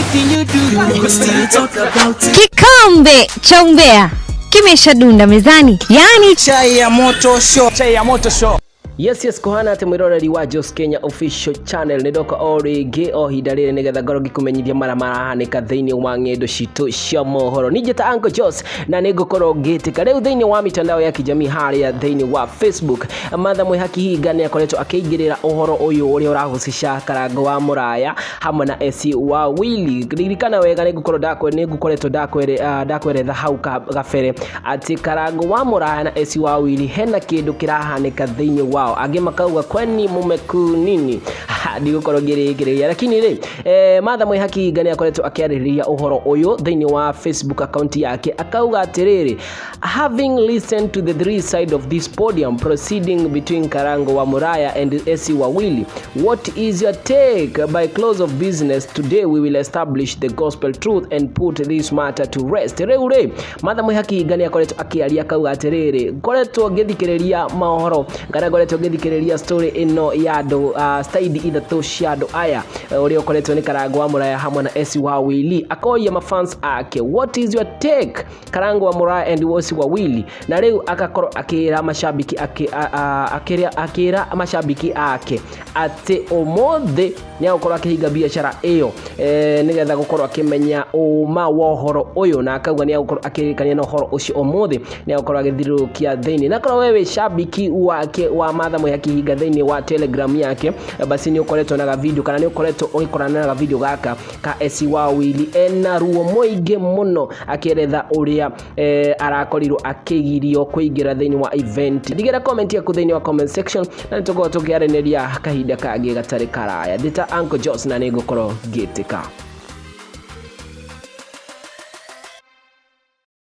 Anything you do, we still talk about it. Kikombe cha umbea kimeshadunda mezani, yaani Chai ya moto show. Chai ya moto show. Yes, kuhana atä mwiroreri wa Jos Kenya Official Channel, nä ndoka o rĩngĩ o ihinda rĩrĩ nĩgetha ngorwo ngĩkũmenyithia marĩa marahanĩka thĩinĩ wa ng'endo citũ cia mohoro. Ningĩ ta Uncle Jos na nĩ ngũkorwo ngĩtĩka rĩu thĩinĩ wa mitandao ya kijamii harĩa thĩinĩ wa Facebook, Martha Mwĩhaki Hinga nĩ akoretwo akĩingĩrĩra ũhoro ũyũ ũrĩa ũrahusisha Karango wa Mũraya hamwe na Esi wa Willy. Ririkana wega nĩ ngũkorwo nĩ ngũkoretwo ndakweretha hau gabere atĩ Karango wa Mũraya na Esi wa Willy hena kĩndũ kĩrahanĩka thĩinĩ wao. Angĩ makauga, "Kwani mumeku nini?" Ndigũkorwo ngĩrĩkĩrĩria, lakini rĩ, Martha Mwĩhaki Hinga nĩ akoretwo akĩarĩrĩria ũhoro ũyũ thĩinĩ wa Facebook account yake, akauga atĩrĩrĩ, "Having listened to the three side of this podium proceeding between Karango wa Muraya and Esi Wawili, what is your take? By close of business today, we will establish the gospel truth and put this matter to rest." Rĩu rĩ, Martha Mwĩhaki Hinga nĩ akoretwo akĩaria, akauga atĩrĩrĩ, ngoretwo ngĩthikĩrĩria mohoro kana ngoretwo ngĩthikĩrĩria story ĩno ya andũ, side ithatũ cia andũ aya, ũrĩa ũkoretwo nĩ Karango wa Mũraya hamwe na Esi wa Willy. Akoria mafans ake, "What is your take, Karango wa Mũraya and Esi wa Willy?" Na rĩu agakorwo akĩra mashabiki akĩra mashabiki ake atĩ ũmũthĩ nĩ agũkorwo akĩhinga biacara ĩyo, nĩgetha gũkorwo akĩmenya ũma wa ũhoro ũyũ, na akauga nĩ agũkorwo akĩrĩkania na ũhoro ũcio ũmũthĩ, nĩ agũkorwo agĩthirũkia thĩinĩ. Na korwo wewe shabiki wake wa Martha Mwĩhaki Hinga thĩinĩ wa Telegram yake, basi nĩ ũkoretwo na video kana nĩ ũkoretwo ũgĩkorana na video gaka ka Esi wa Willy ena ruo mũingĩ mũno akĩeretha ũrĩa arakorirwo akĩgirio kũingĩra thĩinĩ wa event. Ndigĩra comment yaku thĩinĩ wa comment section na nĩtũkorwo tũkĩaranĩria kahinda kangĩ gatarĩ karaya. Ndĩta Uncle Jos na nĩngũkorwo ngĩtĩka.